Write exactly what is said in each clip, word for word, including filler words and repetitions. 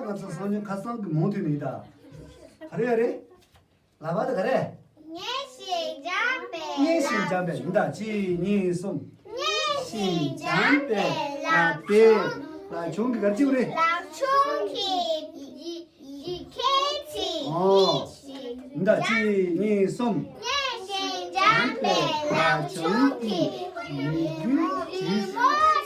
ང་ཚོ་སང་ཉིན་ཁ་སང་གི་མུ་མཐུད་ནས་ཡིན་ད། ག་རེ་ཡ་རེད། ལག་པ་དེ་ག་རེ། མཉེས་ཤིང་འཇམ་པའི། མཉེས་ཤིང་འཇམ་པའི། ཡིན་ད། གཅིག་གཉིས་གསུམ། མཉེས་ཤིང་འཇམ་པའི་ལག་པས། ལག་ཆུང་གི་ག་རེ་བྱེད་དགོས་རེད། ལག་ཆུང་གི་ཡི་ཡི་གེ་ཚིག་ཨོ། མཉེས་ཤིང་། ཡིན་ད། གཅིག་གཉིས་གསུམ། མཉེས་ཤིང་འཇམ་པའི་ལག་ཆུང་གི་རི་མོ་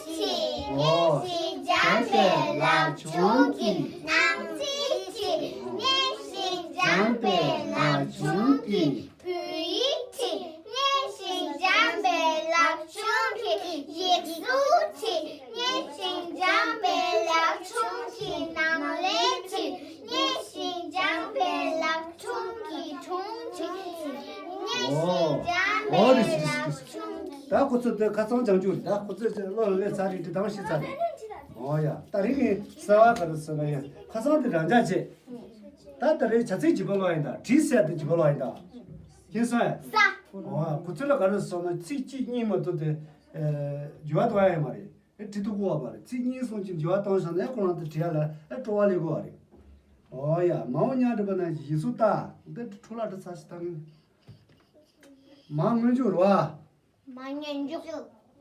ཚིག་ཨོ། མཉེས་ཤིང་འཇམ་པའི་ལག་ཆུང་གི་སྣང་སྲིད་ཚིག་མཉེས་ཤིང་འཇམ་པའི་ལག་ཆུང་གི་བོད་ཡིག་ཚིག་མཉེས་ཤིང་འཇམ་པའི་ལག་ཆུང་གི་ཡིག་གཟུགས་ཚིག་མཉེས་ཤིང་འཇམ་པའི་ལག་ཆུང་གི་ནང་ལས་ཚིག་མཉེས་ཤིང་འཇམ་པའི་ལག་ཆུང་གི་སྒྲུང་ཚིག་མཉེས་ཤིང་འཇམ་པའི་ལག་ཆུང་གི། ད་ཁོ་ཚོ་དེ་ཁ་སང་སྦྱང་རྒྱུ་རེད། ད་ཁོ་ཚོ་བློ་ལ་སླེབས་ཚར་རེད། འབྲི་སྟངས་ཤེས་ཚར་རེད། ཨོ་ཡ། ད་རིང་གི་གསར་བ་ག་རེ་ཟེར་ན་ཡ། ཁ་སང་དེ་རང་འཇགས་བྱས། ད་ད་རེས་བྱ་ཚིག་ལྗིད་པོ་ལོག་ཡིན་ད། བྲིས་ཟེར་དེ་ལྗིད་པོ་ལོག་ཡིན་ད། ཤེས་སོང་ཡ། ས། ཨོ་ཁོ་ཚོ་ལ་ག་རེ་ཟེར་ན་ཚིག་གཅིག་གཉིས་མ་གཏོགས་དེ་འགྱུར་བ་གཏོང་ཡ་ཡོད་མ་རེད། ཨེ་བྲིས་ཐུབ་ཀྱི་ཡོད་མ་རེད། ཚིག་གཉིས་གསུམ་གྱི་འགྱུར་བ་བཏང་བཞག་ན་ཁོ་རང་དེ་བྲིས་ཡ་ལ་ཨེ་སྤྲོ་བ་སླེབས་ཀྱི་ཡོད་རེད། ཨོ་ཡ། མའོ་ཉ་འགྲོ་བ་ན་ཡིག་གཟུགས་ལྟ། འདི་འཕྲོ་བརླག་འགྲོ་ཚར་ཞིག་བཏང་ངེ། མ་སྔོན་འཇུག་རེད་བ། མ་སྔོན་འཇུག་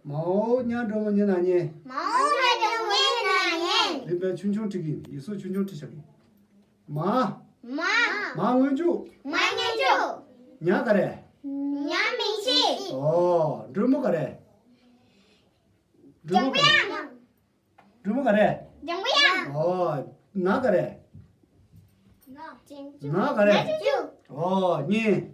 མའོ་ཉ་འགྲོ་བ་ཉེ་ན་ཉེ། མའོ་ཉ་འགྲོ་བ་ཉེ་ན་ཉེ། རིམ་པས་ཆུང་ཆུང་བྲིས་ཀྱི་ཡིན། ཡིག་གཟུགས་ཆུང་ཆུང་བྲིས་བཞག་གི། མ། མ། མ་སྔོན་འཇུག་མ་སྔོན་འཇུག་ཉ་ག་རེ། ཉ་མིང་གཞི། ཨོ། འགྲོ་མོ་ག་རེ། འགྲོ་མོ་ག་རེ། འགྲོ་མོ་ག་རེ། འགྲོ་མོ་ག་རེ། ཨོ། ན་ག་རེ། ན་ག་རེ། ན་ཆུང་། ཨོ། ཉེ།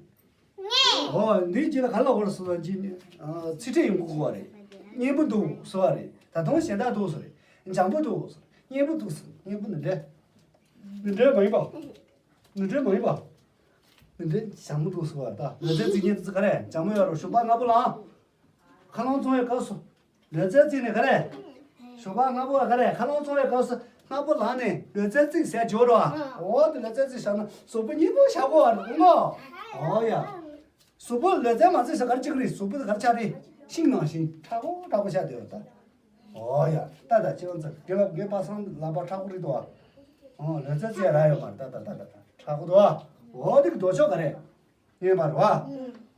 ཉེ། ཨོ། འདིའི་རྗེས་ལ་ག་ལ་བར་སོ་ལ་ཅི། ཨ། ཚིག་ཕྲད་ཡོང་གི་ཡོད་རེད། སྙན་པོ་འདུག་ཟེར་བ་རེད། ད་དུང་གཞན་དག་འདུག་ཟེར་རེད། འཇམ་པོ་འདུག་ཟེར། སྙན་པོ་འདུག་ཟེར། སྙན་པོ་འདི་འདྲ། འདི་འདྲ་མ་ཡིན་པ། འདི་འདྲ་མ་ཡིན་པ། འདི་འདྲ་འཇམ་པོ་འདུག་ཟེར་བ་ད། ལོ་ཙཱའི་ཚིག་སྙན་དུ་ཚིག་ག་རེ། འཇམ་པོ་ཡོད་རོ། ཞོགས་པ་སྔ་པོ་ལངས། ཁ་ལོང་བཙོང་བའི་སྐབས་སུ། ལོ་ཙཱའི་ཚིག་ནི་ག་རེ། ཞོགས་པ་སྔ་པོ་ག་རེ། ཁ་ལོང་བཙོང་བའི་སྐབས་སུ་སྔ་པོ་ལངས་ནས་ལོ་ཙཱའི་ཚིག་ཟེར་འཇོག་རོ། འོ་དེ་ལོ་ཙཱའི་ཚིག་བཞག་ན་གཟུགས་པོ་སྙན་པོ་བཞག་གོ་བ་རེད་ནོ། འོ་ཡ། གཟུགས་པོ་ལོ་ཙཱའི་མ་ཚིག་ཟེར་ག་རེ་གཅིག་རེད། གཟུགས་པོ་དེ་ག་རེ་ཆགས་རེད། ཤིང་ནང་བཞིན་མཁྲེགས་པོ་མཁྲེགས་པོ་ཆགས་བསྡད་ཡོད་ད། འོ་ཡ། ད་ད་ཅི་ལ་ཚ་དགེ་ལ་དགེ་པ་སངས་ལག་པ་མཁྲེགས་པོ་རེད་དོ། འོ་ལོ་ཙཱའི་ཚིག་རག་ཡོད་མ་རེད་ད་ད་ད་ད་ད་མཁྲེགས་པོ་དོ། འོ་དེ་གི་ལྡོག་ཕྱོགས་ག་རེ། སྙན་པ་རེད་བ།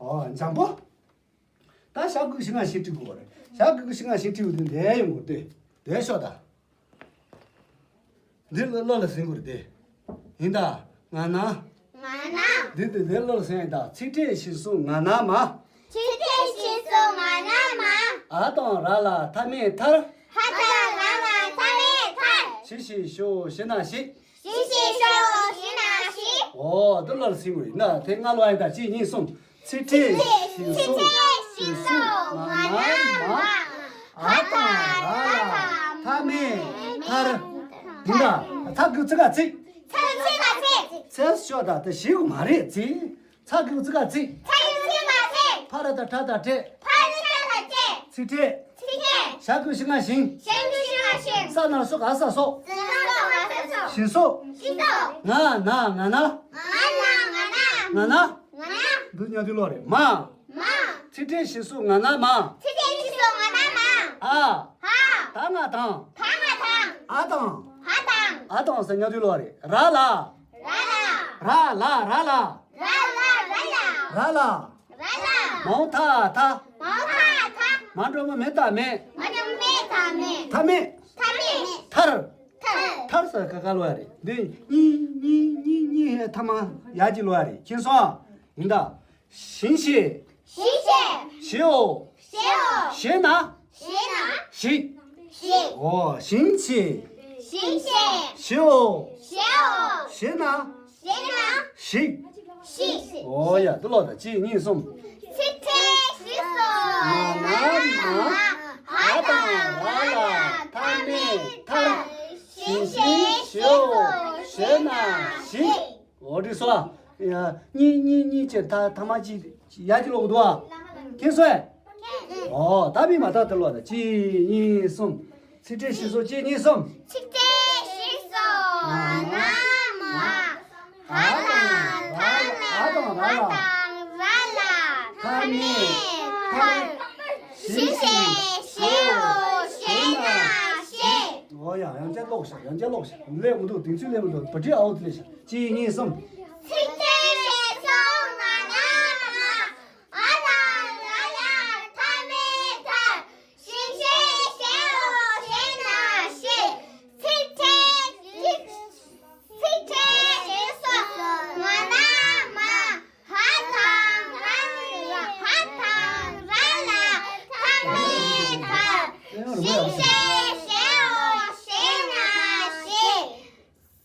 འོ་འཇམ་པོ། ད་ཞབས་ཀྱུ་ཤིང་ང་ཤིང་བྲིས་དགོས་རེད། ཞབས་ཀྱུ་ཤིང་ང་ཤིང་བྲིས་དགོས་དུས་འདི་ཡོང་དགོས་ཏེ། འདི་ཤོག་ད། འདི་ལ་བློ་ལ་ཟིན་དགོས་རེད་དེ། ཡིན་ད། ང་ན། ང་ན། འདི་དེ་འདི་བློ་ལ་ཟིན་ཡིན་ད། ཚིག་ཕྲད་ཞིང་གཟུགས་ང་ན་མ། ཚིག་ཕྲད་ཞིང་གཟུགས་ང་ན་མ། འ་དང་ར་ལ་མཐའ་མེད་མཐར། འ་དང་ར་ལ་མཐའ་མེད་མཐར། ཞི་ཞིང་ཞི་བོ་ཞི་ན་ཞི། ཞི་ཞིང་ཞི་བོ་ཞི་ན་ཞི། འོ་དེ་ལ་ཟིན་དགོས་ཡིན་ན་དེ་ང་ལ་ཡིན་ད། གཅིག་གཉིས་གསུམ། ཚིག་ཕྲད་ཞིང་གཟུགས་ཞིང་གཟུགས་ང་ན་མ། འ་དང་ར་ལ་མཐའ་མེད་མཐར། འདི་ད་ཚ་གི་ཚི་ག་ཚིག་ཚ་གི་ཚི་ག་ཚིག་ཚེ་ཤོག་ད་དེ་ཞིག་མ་རེད་ཚིག་ཚ་གི་ཚི་ག་ཚིག་ཚ་གི་ཚི་ག་ཚིག་ཕ་ར་ད་ཕྲ་ད་ཕྲད། ཕ་ར་ད་ཕྲ་ད་ཕྲད། ཚིག་ཕྲད། ཚིག་ཕྲད། ཞ་གི་ཤི་ང་ཞིང་། ཞ་གི་ཤི་ང་ཞིང་། ས་ན་རོ་སོ་ག་ས་སོགས། ས་ན་རོ་སོ་ག་ས་སོགས། ཞིང་སོགས། ཞིང་སོགས། ང་ན་ང་ན། ང་ན་ང་ན། ང་ན། ང་ན། འདི་ཉག་དུས་ལོག་རེད་མ། མ། ཚིག་ཕྲད་ཞིང་གཟུགས་ང་ན་མ། ཚིག་ཕྲད་ཞིང་གཟུགས་ང་ན་མ། འ། འ། ད་ང་དང་། ད་ང་དང་། འ་དང་། འ་དང་། འ་དང་ཟེར་ཉག་དུས་ལོག་རེད། ར་ལ། ར་ལ། ར་ལ་ར་ལ། ར་ལ་ར་ལ། ར་ལ། ར་ལ། མའོ་མཐའ་མཐའ། མའོ་མཐའ་མཐའ། མ་འགྲོ་མ་མེ་མཐའ་མེད། མ་འགྲོ་མ་མེ་མཐའ་མེད། མཐའ་མེད། མཐའ་མེད། མཐར། མཐར། མཐར་ཟེར་ག་ག་ལོ་ཡ་རེད། འདི་གཉིས་གཉིས་གཉིས་གཉིས་ཧེ་མཐའ་མ་ཡ་གཅིག་ལོ་ཡ་རེད། མཁྱེན་སོང་། ཡིན་ད། ཞིང་ཞེས། ཞིང་ཞེས། ཞེའོ། ཞེའོ། ཞེ་ན། ཞེ་ན། ཞིག་ཞིག་འོ། ཞིང་ཞེས། ཞིང་ཞེས། ཞེའོ། ཞེའོ། ཞེ་ན། ཞེ་ན། ཞིག་ཞིག་འོ་ཡ། དེ་ལོག་ད། གཅིག་གཉིས་གསུམ། ཚིག་ཕྲད་ཞིང་གཟུགས་ང་ན་མ། འ་དང་ར་ལ་མཐའ་མེད་མཐར། ཞིང་ཞེས་ཞེའོ། ཞེ་ན་ཞིག་འོ་འགྲིག་སོང་ཨ། ཡ། གཉིས་གཉིས་གཉིས་བྱས་ད་ཐ་མ་གཅིག་ཡ་གཅིག་ལོག་འདུག་ཨ། མཁྱེན་སོང་ཨེ། འོ་ད་མི་མ་ད་དེ་ལོག་ད། གཅིག་གཉིས་གསུམ། ཚིག་ཕྲད་ཞིང་གཟུགས། གཅིག་གཉིས་གསུམ། ཚིག་ཕྲད་ཞིང་གཟུགས་ང་ན་མ། འ་དང་ར་ལ། འ་དང་ར་ལ། མཐའ་མེད་མཐར། ཞིང་ཞེས་ཞེའོ། ཞེ་ན་ཞིག་འོ་ཡ། ཡང་བསྐྱར་ཀློག་ ཡང་བསྐྱར་ཀློག་ཤིག་ལས་མི་འདུག་དེང་ཚུལ་ལས་མི་འདུག་བ་ཏྲི་ཨའོ་ལས་ཤིག་གཅིག་གཉིས་གསུམ། ཚིག་ཕྲད་ཞེས་སོགས་ང་ན་མ། འ་དང་ར་ལ་ཐ་མའི་ཐར། ཞིང་ཤེས་ཞེའོ་ཞེ་ན་ཞེས། ཚིག་ཕྲད་ཚིག་ཚིག་ཕྲད་ཞེས་སོགས་ང་ན་མ། འ་དང་ར་ལ་འ་དང་ར་ལ་ཐ་མའི་ཐར། ཞིང་ཤེས་ཞེའོ་ཞེ་ན་ཞེས།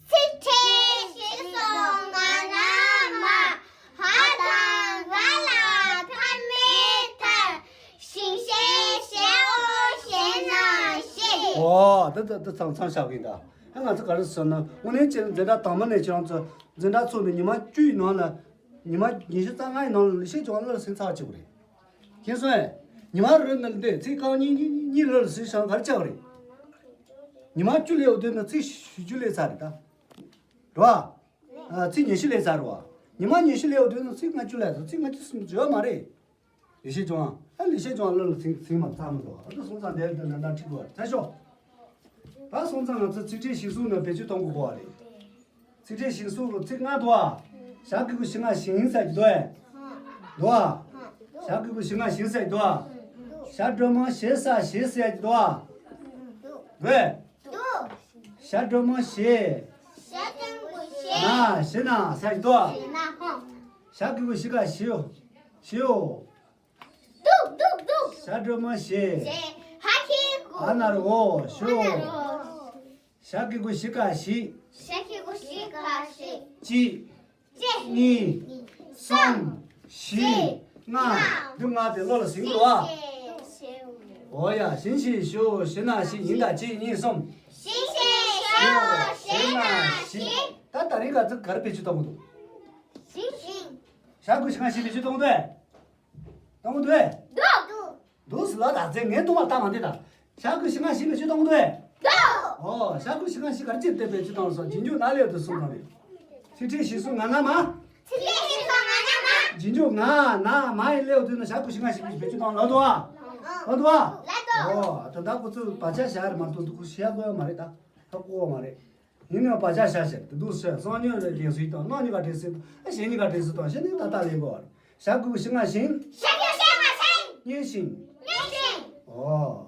ཚིག་ཕྲད་ཞེས་སོགས་ང་ན་མ། འ་དང་ར་ལ་ཐ་མའི་ཐར། ཞིང་ཤེས་ཞེའོ་ཞེ་ན་ཞེས། ཨོ། ད་ད་ད་ཚང་ཚང་བཞག་གི་ཡིན་ད། ཨ་ང་ཚོ་ག་རེ་ཟེར་ན་དངོས་གནས་ཅན་འཛིན་གྲྭ་དང་པོ་ནས་ཁྱེད་རང་ཚོ་འཛིན་གྲྭ་ཚུགས་ནས་ཉི་མ་བཅུའི་ནང་ལ་ཉི་མ་ཉི་ཤུ་རྩ་ལྔའི་ནང་ལ་ལེགས་བཤད་ལྗོན་དབང་བློ་ལ་ཟིན་ཚར་བ་བྱེད་དགོས་རེད། མཁྱེན་སོང་ངས། ཉི་མ་རེ་ནང་ལ་འདི་ཚིག་རྐང་གཉིས་གཉིས་གཉིས་བློ་ལ་ཟིན་བཞག་ན་ག་རེ་ཆགས་པ་རེད། ཉི་མ་བཅུ་ལས་འོ་དུས་ན་ཚིག་བཞི་བཅུ་སླེབས་ཚར་རེད་ད། རེད་བ། ཨ། ཚིག་ཉི་ཤུ་སླེབས་ཚར་རེད་བ། ཉི་མ་ཉི་ཤུ་ལས་འོ་དུས་ན་ཚིག་ལྔ་བཅུ་སླེབས་ཚར། ཚིག་ལྔ་བཅུ་ཟིན་བརྗོད་མ་རེད། ལེགས་བཤད་ལྗོན་དབང་། ཨ། ལེགས་བཤད་ལྗོན་དབང་བློ་ལ་ཟིན་ཟིན་མ་ཚར་མ་འདུག་ཨ། ད་སོང་ཙང་དེར་དེ་ནས་ད་ཁྲིད་དགོས་པ་རེད། ཐལ་ཤོག་ད་སོང་ཙང་ང་ཚོ་ཚིག་ཕྲད་གཞིར་བཟུང་ནས་བེད་སྤྱོད་གཏོང་དགོས་པ་རེད། ཚིག་ཕྲད་གཞིར་བཟུང་གི་ཚིག་ལྔ་འདུག་ཨ། ཞ་གི་གུ་ཞི་ང་ཞིང་ཟེར་གྱི་འདུག་ཨེ། འདུག་ཨ། ཞ་གི་གུ་ཞི་ང་ཞིང་ཟེར་གྱི་འདུག་ཨ། ཞ་སྒྲོལ་མ་ཞེ་ས་ཞེས་ཟེར་གྱི་འདུག་ཨ། འདུག་ཨེ། ཞ་སྒྲོལ་མ་ཞེ། ཞ་སྒྲོལ་མ་ཞེ། ན་ཞེ་ན་ཟེར་གྱི་འདུག་ཨ། ཞ་གི་གུ་ཞི་ག་ཞིའོ། ཞིའོ། འདུག་འདུག་འདུག་ཞ་སྒྲོལ་མ་ཞེ། ཞེ། ཧ་གི་གུ། འ་ན་རོ་འོ། ཞོ། ཨ་ན་རོ། ཞ་གི་གུ་ཞི་ག་ཞི། ཞ་གི་གུ་ཞི་ག་ཞི། གཅིག་གཅིག་གཉིས། གསུམ། བཞི། ལྔ། འདི་ལྔ་དེ་བློ་ལ་ཟིན་འདུག་ཨ། ཞེ། འོ་ཡ། ཞིང་ཞེས་ཞུ་ཞེ་ན་ཞེ་ཡིན་ད། གཅིག་གཉིས་གསུམ། ཞིང་ཞེས་ཞུ་ཞེ་ན་ཞེ། ད་ད་རིང་ག་ཚོད་ག་རེ་བེད་སྤྱོད་གཏོང་གི་འདུག་ཞིང་ཞིང་། ཞ་གི་གུ་ཞི་ང་ཞིང་བེད་སྤྱོད་གཏོང་གི་འདུག་ཨེ། གཏོང་གི་འདུག་ཨེ། འདུག་འདུག་ཟེར་ལ་ད་ཚེ་ངས་གཏོང་བ་ལྟ་མ་འདི་ད། ཞ་གི་གུ་ཞི་ང་ཞིང་བེད་སྤྱོད་གཏོང་གི་འདུག་ཨེ། འདུག་ཨོ། ཞ་གི་གུ་ཞི་ང་ཞིང་ག་རེ་བྱས་ཏེ་བེད་སྤྱོད་གཏོང་ལ་སོང་། རྗེས་འཇུག་ན་ལས་དུ་གསུངས་གནང་རེད། ཚིག་ཕྲད་གཞིར་བཟུང་ང་ན་མ། ཚིག་ཕྲད་གཞིར་བཟུང་ང་ན་མ། རྗེས་འཇུག་ང་ན་མ་ཡི་ལས་དུ་ན་ཞ་གི་གུ་ཞི་ང་ཞིང་བེད་སྤྱོད་གཏོང་ལ་འདུག་ཨ། ལ་འདུག་ཨ། ལ་འདུག་ཨོ། ད་ད་ཁོ་ཚོས་བག་ཆགས་བཞག་རེད་མ་གཏོགས་འདུག་ཁོ་ཞེ་དགོས་ཡ་མ་རེད་ད། ཧ་གོ་བ་མ་རེད། ཡིན་ནའང་བག་ཆགས་བཞག་ཞེས་དེ་འདུག་ཟེར། གསང་སྔགས་ལ་ལེན་སྲོལ་དང་གནང་གཉིས་ཀ་འདྲེས་སྲོལ་དང་གཞན་གཉིས་ཀ་འདྲེས་སྲོལ་དང་གཞན་ནི་ད་ལྟ་ལེན་དགོས་པ་རེད། ཞ་གི་གུ་ཞི་ང་ཞིང་། ཞ་གི་གུ་ཞི་ང་ཞིང་། མཉེས་ཤིང་། མཉེས་ཤིང་། ཨོ།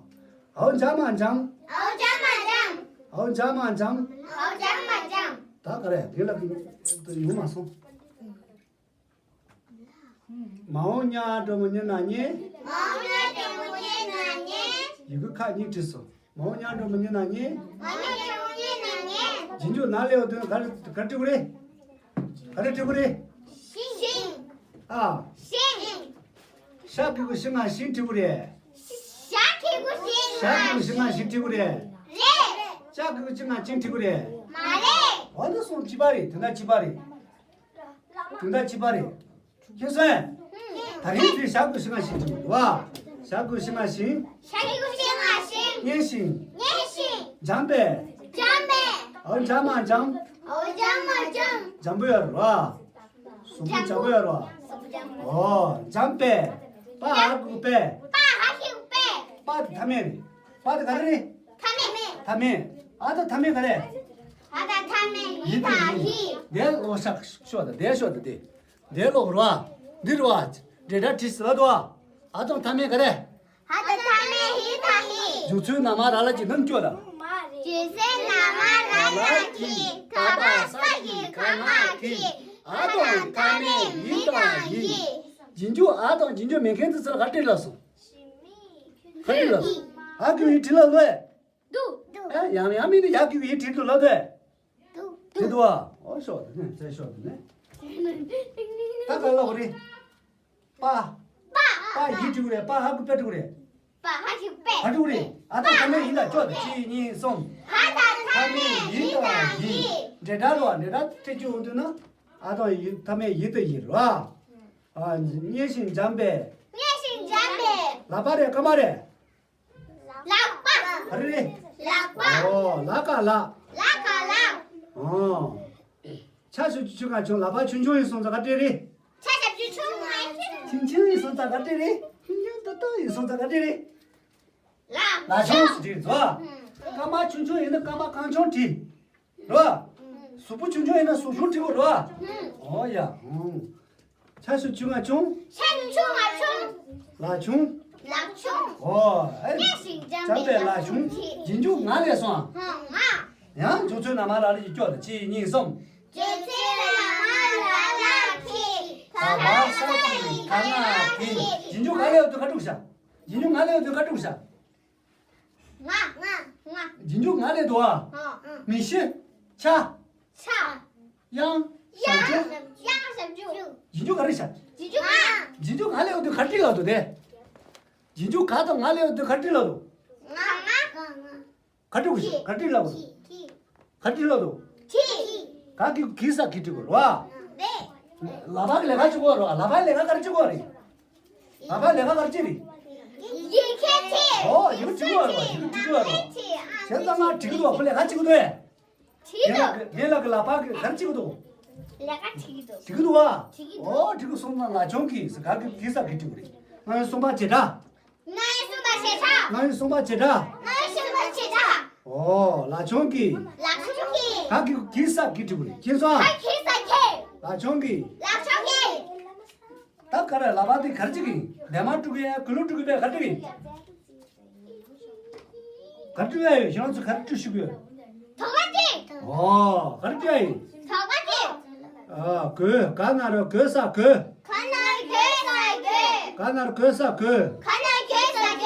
འའོ་འཇམ་མ་འཇམ། འའོ་འཇམ་མ་འཇམ། འའོ་འཇམ་མ་འཇམ། འའོ་འཇམ་མ་འཇམ། ད་ག་རེ་འདི་ལ་ཡོང་མ་སོང་། མ་འོངས་ཉ་སྒྲོལ་མ་མཉེས་ན་མཉེས། མ་འོངས་ཉ་སྒྲོལ་མ་མཉེས་ན་མཉེས། ཡི་གུ་ཁ་གཉིས་བྲིས་སོང་། མ་འོངས་ཉ་སྒྲོལ་མ་མཉེས་ན་མཉེས། མ་འོངས་ཉ་སྒྲོལ་མ་མཉེས་ན་མཉེས། རྗེས་འཇུག་ན་ལས་འོ་དོན་ག་རེ་ག་རེ་བྲི་དགོས་རེད། ག་རེ་བྲི་དགོས་རེད། ཤིང་། ཨ། ཤིང་། ཞ་གི་གུ་ཞི་ང་ཞིང་བྲི་དགོས་རེད། ཞ་གི་གུ་ཞི་ང་ཞིང་བྲི་དགོས་རེད། རེད། ཅ་གི་གུ་ཅི་ང་ཅིང་བྲི་དགོས་རེད། མ་རེད། འོ་ན་སོང་། གཅིག་པ་རེད། དོན་དག་གཅིག་པ་རེད། དོན་དག་གཅིག་པ་རེད། ཤེས་སོང་། ད་རིང་དེ་ཞ་གི་གུ་ཞི་ང་ཞིང་བྲི་དགོས་རེད་བ། ཞ་གི་གུ་ཞི་ང་ཞིང་། ཞ་གི་གུ་ཞི་ང་ཞིང་། མཉེས་ཤིང་། མཉེས་ཤིང་། འཇམ་པས། འཇམ་པས། འའོ་འཇམ་མ་འཇམ། འའོ་འཇམ་མ་འཇམ། འཇམ་པོ་ཡོད་རེད་བ། གཟུགས་པོ་འཇམ་པོ་ཡོད་རེད་བ། འོ། འཇམ་པས། པ་ཧ་གི་གུ་པས། པ་ཧ་གི་གུ་པས། པ་དེ་མཐའ་མེད་རེད། པ་དེ་ག་རེ་རེད། མཐའ་མེད། མཐའ་མེད། འ་དང་མཐའ་མེད་ག་རེ། འ་དང་མཐའ་མེད་ཡི་དང་ཡི། དེ་ལོག་ཤག་ཤོག་དང་དེ་ཤོག་དང་དེ། དེ་ལོག་རེད་བ། འདི་རེད་བ། འབྲེལ་སྒྲ་བྲིས་ཟེར་ལ་འདུག་བ། འ་དང་མཐའ་མེད་ག་རེ། འ་དང་མཐའ་མེད་ཡི་དང་ཡི། འཇུག་ཚུལ་ན་མ་ར་ལ་གྱི་ནམ་སྐྱོ་ལ། འཇུག་ཚུལ་ན་མ་ར་ལ་གྱི་ག་པ་ས་གི་ག་ང་གི། འ་དང་མཐའ་མེད་ཡི་དང་ཡི། རྗེས་འཇུག་འ་དང་རྗེས་འཇུག་མེད་མཁན་དེ་ཚོ་ལ་ག་རེ་བྲིས་ལ་སོང་། ག་རེ་བྲིས་ལ་སོང་། ཧ་གི་གུ་ཡི་བྲིས་ལ་ལོས། འདུག་ཨ། ཡང་ཡང་མིན་ནི་ཡ་གི་གུ་ཡི་བྲིས་འདུག་ལབ་དེ། འདུག་འདུག་ཨ། འོ་ཤོག་དེ་ནས་ཚེ་ཤོག་དེ་ནས། ད་ག་ལ་གོ་རེད། པ། པ། པ་ཡི་བྲིས་རེད། པ་ཧ་གི་གུ་པས་བྲིས་རེད། པ་ཧ་གི་གུ་པས། ཧ་བྲིས་རེད། འ་དང་མཐའ་མེད་ཡི་ལ་ཅོག་དེ་གཅིག་གཉིས་གསུམ། འ་དང་མཐའ་མེད་ཡི་དང་ཡི། འབྲེལ་སྒྲ་ལ་འབྲེལ་སྒྲ་ཐེ་ཅུ་འོང་དུས་ན། འ་དང་ཡི་མཐའ་མེད་ཡི་དང་ཡི་རེད་བ། ཨ། མཉེས་ཤིང་འཇམ་པས། མཉེས་ཤིང་འཇམ་པས། ལག་པ་རེད། རྐང་པ་རེད། ལག་པ། ག་རེ་རེད། ལག་པ། ཨོ། ལ་ཀ་ལག་ལ་ཀ་ལག་ཨོ། ཆ་ཆུ་ཆུ་ཆུ་ག་ཆུང་། ལག་པ་ཆུང་ཆུང་ཡིན་སོང་ཙང་ག་འདྲ་རེད། ཆ་ཆུ་ཆུ་ཆུང་མ་ཡིན། ཆུང་ཆུང་ཡིན་སོང་ཙང་ག་འདྲ་རེད། ཆུང་ཆུང་ཏོག་ཏོག་ཡིན་སོང་ཙང་ག་འདྲ་རེད། ལག་ལག་ཆུང་ཟེར་གྱི་རེད་བ། ལག་ རྐང་པ་ཆུང་ཆུང་ཡིན་ན་རྐང་པ་རྐང་ཆུང་བྲིས། རེད་བ། གཟུགས་པོ་ཆུང་ཆུང་ཡིན་ན་གཟུགས་ཆུང་བྲིས་དགོས་རེད་བ། ཨོ་ཡ། ཆ་ཤས་ཆུང་ང་ཆུང་། ཆ་ཤས་ཆུང་ང་ཆུང་། ལག་ཆུང་། ལག་ཆུང་། ཨོ། ཨེ། སྙན་ཞིང་འཇམ་པའི་ལག་ཆུང་གིས། རྗེས་འཇུག་ང་ལས་སོང་། ཧ། ང་། ཡང་འཇུག་ཚུལ་ན་མ་ལ་ལ་ཡིས་སྐྱོ་ལ་གཅིག་གཉིས་གསུམ། རྗེས་ཚུལ་ན་མ་ལ་ལ་གིས། ག་བ་ས་གི་ག་ན་གི། རྗེས་འཇུག་ག་ལས་འོ་དུ་ག་དྲུག་བྱ། རྗེས་འཇུག་ང་ལས་འོ་དུ་ག་དྲུག་བྱ། ང་ང་ང་། རྗེས་འཇུག་ང་ལས་འདུག་ཨ། ཨ། མི་ཤི། ཆ། ཆ། དབྱངས། ཞབས་ཀྱུ། དབྱངས་ཞབས་ཀྱུ། རྗེས་འཇུག་ག་རེ་བྱ། རྗེས་འཇུག་ང་། རྗེས་འཇུག་ང་ལས་འོ་དུ་ག་དྲུག་ལ་འདུག་དེ། རྗེས་འཇུག་ག་དང་ང་ལས་འོ་དུ་ག་དྲུག་ལ་འདུག་ང་ང་ང་ང་། ག་དྲུག་གི་ག་དྲུག་ལ་འདུག་ག་དྲུག་ལ་འདུག་ག་གི་གི་ས་གི་དྲུག་རེད་བ། ལ་བ་གི་ལས་ཀ་གཅིག་པོ་རེད་བ། ལ་བ་ལས་ཀ་ག་རེ་གཅིག་པོ་རེད། ལ་བ་ལས་ཀ་ག་རེ་གཅིག་རེད། ཡིག་ཁྱེར་ཆེ། ཨོ་ཡིག་གཅིག་པོ་རེད་བ། ཡིག་གཅིག་པོ་རེད་བ། བྱས་ཙང་ང་འགྲིག་གི་འདུག་བ། ཁོ་ལས་ཀ་གཅིག་གི་འདུག་ཨེ། ངའི་ལག་གི་ལ་བ་གི་ག་རེ་གཅིག་གི་འདུག་ལས་ཀ་འགྲིག་གི་འདུག་འགྲིག་གི་འདུག་བ། འགྲིག་གི་འདུག་ཨོ་འགྲིག་གི་སོང་ཙང་ལ་ཆུང་གི་ས་ག་གི་གི་ས་གི་དྲུག་རེད། ང་ཡི་གསུམ་པ་བྱེད་སྒྲ། ང་ཡི་གསུམ་པ་བྱེད་སྒྲ། ང་ཡི་གསུམ་པ་བྱེད་སྒྲ། ང་ཡི་གསུམ་པ་བྱེད་སྒྲ། ཨོ་ལ་ཆུང་གི། ལ་ཆུང་གི། ག་གི་གི་ས་གི་དྲུག་རེད། མཁྱེན་སོང་། ག་གི་ས་གི། ལ་ཆུང་གི། ལ་ཆུང་གི། ད་ག་རེ་ལ་བ་དེ་ག་རེ་གཅིག་གི། ལྡན་མ་དྲུག་གི་ཡ་གི་ལོ་དྲུག་གི་པས་ག་དྲུག་གི། ག་དྲུག་ཡ་ཡོད། ཁྱེད་རང་ཚོ་ག་རེ་དྲུག་ཞུ་གི་ཡོད། དོགས་པ་གཅིག་ཨོ་ག་རེ་དྲུག་ཡ་ཡོད། དོགས་པ་གཅིག་ཨ་གོས། ག་ན་རོ་གོས་ས་གོས། ག་ན་རོ་གོས་ས་གོས། ག་ན་རོ་གོས་ས་གོས། ག་ན་རོ་གོས་ས་གོས། ཆ་ས།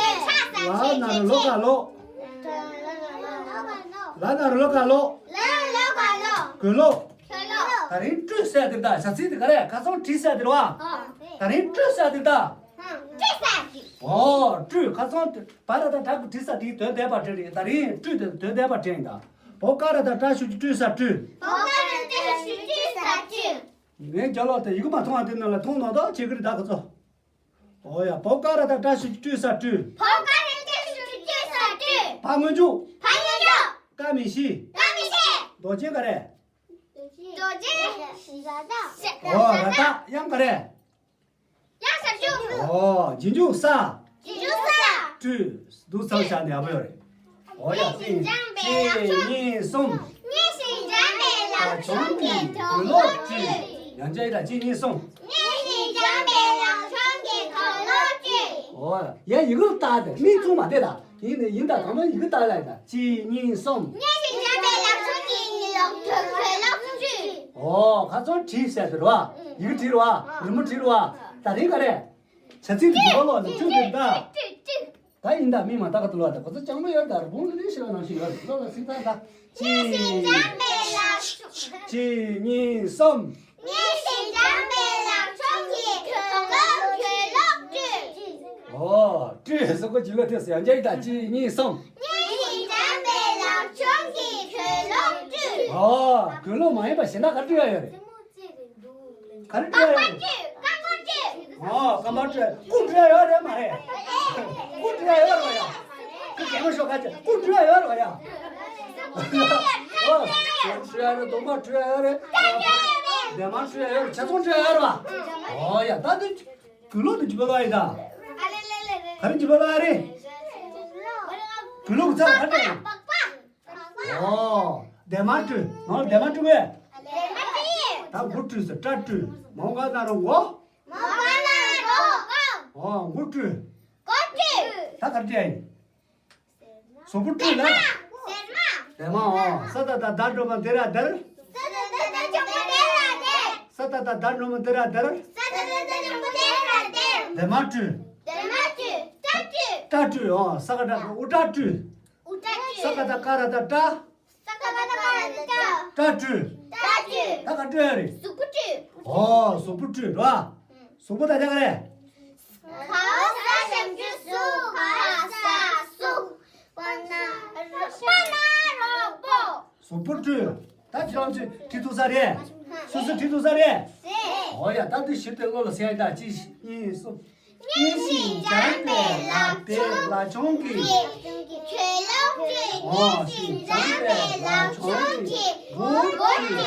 ལ་ཆེ་ན་རོ་ལོ་ག་ལོ། ལ་ན་རོ་ལོ་ག་ལོ། ལ་ན་རོ་ལོ་ག་ལོ། གོས་ལོ། གོས་ལོ། ད་རིང་སྤྲུལ་ཟེར་དེ་ད་བྱ་ཚིག་དེ་ག་རེ་ཁ་སང་བྲིས་ཟེར་དེ་རེད་བ། ད་རིང་སྤྲུལ་ཟེར་དེ་ད། སྤྲུལ་ཟེར་དེ། ཨོ་སྤྲུལ། ཁ་སང་བ་ར་ད་དྲ་གི་བྲིས་ས་དེའི་དོན་བསྡད་པ་དེ་རེད། ད་རིང་སྤྲུལ་དེ་དོན་བསྡད་པ་དྲན་ཡིན་ད། བོ་ཀ་ར་ད་བཀྲ་ཤིས་ཀྱི་སྤྲུལ་ས་སྤྲུལ། བོ་ཀ་ར་བཀྲ་ཤིས་ཀྱི་སྤྲུལ་ས་སྤྲུལ། ངའི་རྒྱབ་ལོགས་དེ་ཡི་གེ་མ་མཐོང་བ་དེ་ནང་ལ་མཐོང་ནོ་ད་བྱེད་ཀྱི་རེད་ད་ཁོ་ཚོ། ཨོ་ཡ། བོ་ཀ་ར་ད་བཀྲ་ཤིས་ཀྱི་སྤྲུལ་ས་སྤྲུལ། བོ་ཀ་ར་བཀྲ་ཤིས་ཀྱི་སྤྲུལ་ས་སྤྲུལ། བ་སྔོན་འཇུག་བ་སྔོན་འཇུག་ཀ་མི་ཤི། ཀ་མི་ཤི། རྡོ་རྗེ་ག་རེ། རྡོ་རྗེ་ཞབས་ཀྱུ། ཨོ་ར་ད་དབྱངས་ག་རེ། དབྱངས་ཞབས་ཀྱུ། ཨོ་རྗེས་འཇུག་ས། རྗེས་འཇུག་ས། སྤྲུལ། འདུག་ཚང་བྱ་ནས་ཡག་པོ་ཡོད་རེད། ཨོ་ཡ། སྙན་ཞིང་འཇམ་པའི་ལག་ཆུང་གིས། གཅིག་གཉིས་གསུམ། སྙན་ཞིང་འཇམ་པའི་ལག་ཆུང་གིས་གོས་ལོག་སྤྲུལ། ཡང་བསྐྱར་ཡིན་ད། གཅིག་གཉིས་གསུམ། སྙན་ཞིང་འཇམ་པའི་ལག་ཆུང་གིས་གོས་ལོག་སྤྲུལ། ཨོ་ཡ། ཡིག་ལ་བལྟས་ཏེ་མིག་བཙུམ་མ་བསྡད་ད། ཡིན་ནི་ཡིན་ད། གང་མ་ཡིག་ལ་བལྟས་ལ་ཡིན་ད། གཅིག་གཉིས་གསུམ། སྙན་ཞིང་འཇམ་པའི་ལག་ཆུང་གིས་གོས་ལོག་སྤྲུལ། ཨོ་ཁ་སང་བྲིས་ཟེར་དེ་རེད་བ། ཡིག་བྲིས་རེད་བ། རི་མོ་བྲིས་རེད་བ། ད་རིང་ག་རེ། བྱ་ཚིག་དེ་འདི་བ་ལོག་ནས་བྲིས་དེ་ད། ད་ཡིན་ད། མི་མ་ད་ག་ཏུ་ལོག་ད། ཁོ་ཚོ་སྤྱང་པོ་ཡོད་ད། རི་བོང་ལ་རེ་ཞེ་བ་ནང་བཞིན་ཡོད་རེད། ལོག་ལ་ཚིག་ད་ད། གཅིག་གཉིས་གསུམ། སྙན་ཞིང་འཇམ་པའི་ལག་ཆུང་གིས་གོས་ལོག་སྤྲུལ། ཨོ་སྤྲུལ་སོགས་པ་ཅི་ལོ་ཐེ་སོ་ཡང་བསྐྱར་ཡིན་ད། གཅིག་གཉིས་གསུམ། སྙན་ཞིང་འཇམ་པའི་ལག་ཆུང་གིས་གོས་ལོག་སྤྲུལ། ཨོ་གོས་ལོག་མ་ཡིན་པ་གཞན་དག་ག་སྤྲུལ་ཡ་ཡོད་རེད། ག་རེ་སྤྲུལ་ཡ་ཡོད་རེད། རྐང་པ་སྤྲུལ། རྐང་པ་སྤྲུལ། ཨོ་རྐང་པ་སྤྲུལ། རྐུ་སྤྲུལ་ཡ་ཡོད་རེད་མ་རེད། རྐུ་སྤྲུལ་ཡ་ཡོད་རེད་བ་ཡ། ཁྱི་རྒན་མོ་ཤོག་ཁ་ཅིག་རྐུ་སྤྲུལ་ཡ་ཡོད་རེད་བ་ཡ། ཨོ་སྤྲུལ་ཡ་རེད། གདོང་པ་སྤྲུལ་ཡ་ཡོད་རེད། ལྡན་མ་སྤྲུལ་ཡ་ཡོད་རེད། ཆ་ཚང་སྤྲུལ་ཡ་ཡོད་རེད་བ། ཨོ་ཡ། ད་དེ་གོས་ལོག་དེ་ཅི་པ་ལ་ཡིན་ད། ག་རེ་ཅི་པ་ལ་རེད། གོས་ལོག་ཚ་ག་རེ། ཨོ། ལྡན་མ་སྤྲུལ། ནང་ལྡན་མ་སྤྲུལ་བས། ད་མགོ་སྤྲུལ་ཟེར། སྐྲ་སྤྲུལ། མ་འོངས་ག་ན་རོ་མགོ། ཨོ་མགོ་སྤྲུལ། ད་ག་རེ་སྤྲུལ་ཡིན། གཟུགས་པོ་སྤྲུལ་ལ། ལྡན་མ། ཨོ་ས་ད་བཏགས་སྡ་འགྲེང་བུ་སྡེ་ར་སྡེར། ས་ད་བཏགས་སྡ་འགྲེང་བུ་སྡེ་ར་སྡེར། ལྡན་མ་སྤྲུལ། སྐྲ་སྤྲུལ། ཨོ་ས་ག་ད་འུ་སྐྲ་སྤྲུལ། ས་ག་ད་ཀ་ར་ད་སྐྲ། ས་ག་ད་ཀ་ར་ད་སྐྲ། སྐྲ་སྤྲུལ། སྐྲ་སྤྲུལ། ད་ག་སྤྲུལ་ཡ་རེད། གཟུགས་པོ་སྤྲུལ། ཨོ་གཟུགས་པོ་སྤྲུལ་ར། གཟུགས་པོ་ད་ཆ་ག་རེ། ག་འོག་ཟ་ཞབས་ཀྱུ་གཟུག་ག་འ་ཟ་གཟུགས། པ་ན་རོ་པ་ན་རོ་པོ། གཟུགས་པོ་སྤྲུལ། ད་ཁྱེད་རང་ཚོས་བྲིས་ཐུབ་ས་རེད། སོ་སོས་བྲིས་ཐུབ་ས་རེད། རེད། ཨོ་ཡ། ད་འདི་ཞིབ་ཏུ་བློ་ལ་ཟིན་ཡ། ད་གཅིག་གཉིས་གསུམ། སྙན་ཞིང་འཇམ་པའི་ལག་ཆུང་གིས། ལག་ཆུང་གིས། གོས་ལོག་སྤྲུལ། ཨོ་སྙན་ཞིང་འཇམ་པའི་ལག་ཆུང་གིས། མགོ་སྤྲུལ།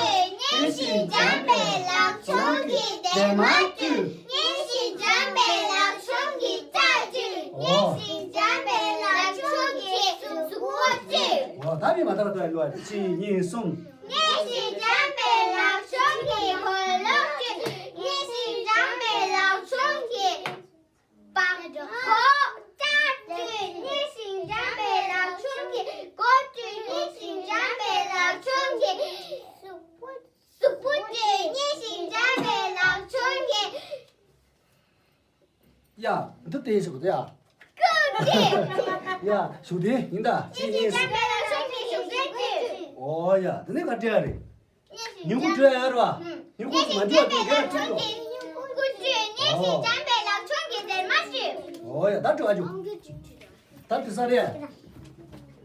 སྙན་ཞིང་འཇམ་པའི་ལག་ཆུང་གིས་ལྡན་མ་སྤྲུལ། སྙན་ཞིང་འཇམ་པའི་ལག་ཆུང་གིས་སྐྲ་སྤྲུལ། ཨོ། སྙན་ཞིང་འཇམ་པའི་ལག་ཆུང་གིས་གཟུགས་པོ་སྤྲུལ། མ་ད་ལ་ད་ལོ་གཅིག་གཉིས་གསུམ། མཉེས་ཤིང་འཇམ་པའི་ལག་ཆུང་གི་གོས་ལོག་ཅིག་མཉེས་ཤིང་འཇམ་པའི་ལག་ཆུང་གི་པགས་ཀོ་ལྕགས་ཀྱུ་མཉེས་ཤིང་འཇམ་པའི་ལག་ཆུང་གི་གོ་ཀྱུ་མཉེས་ཤིང་འཇམ་པའི་ལག་ཆུང་གི་གཟུགས་པོ་ཀྱུ་མཉེས་ཤིང་འཇམ་པའི་ལག་ཆུང་གི་ཡ། འདི་དེ་ཞིག་དེ་ཡ། ཀུ་ཅི། ཡ། ཞུ་དེ་ཡིན་ད། ཅི་ཉིས། ཨོ་ཡ། དེ་ནས་ག་འདྲ་རེད། མྱུ་གུ་འདྲ་ཡ་ར་བ། མྱུ་གུ་མ་འདྲ་བ་དེ་ག་ཅི་ལོ། ཨོ་ཡ། ད་འགྲོ་ཨ་ཇུ། ད་དེ་ས་རེད།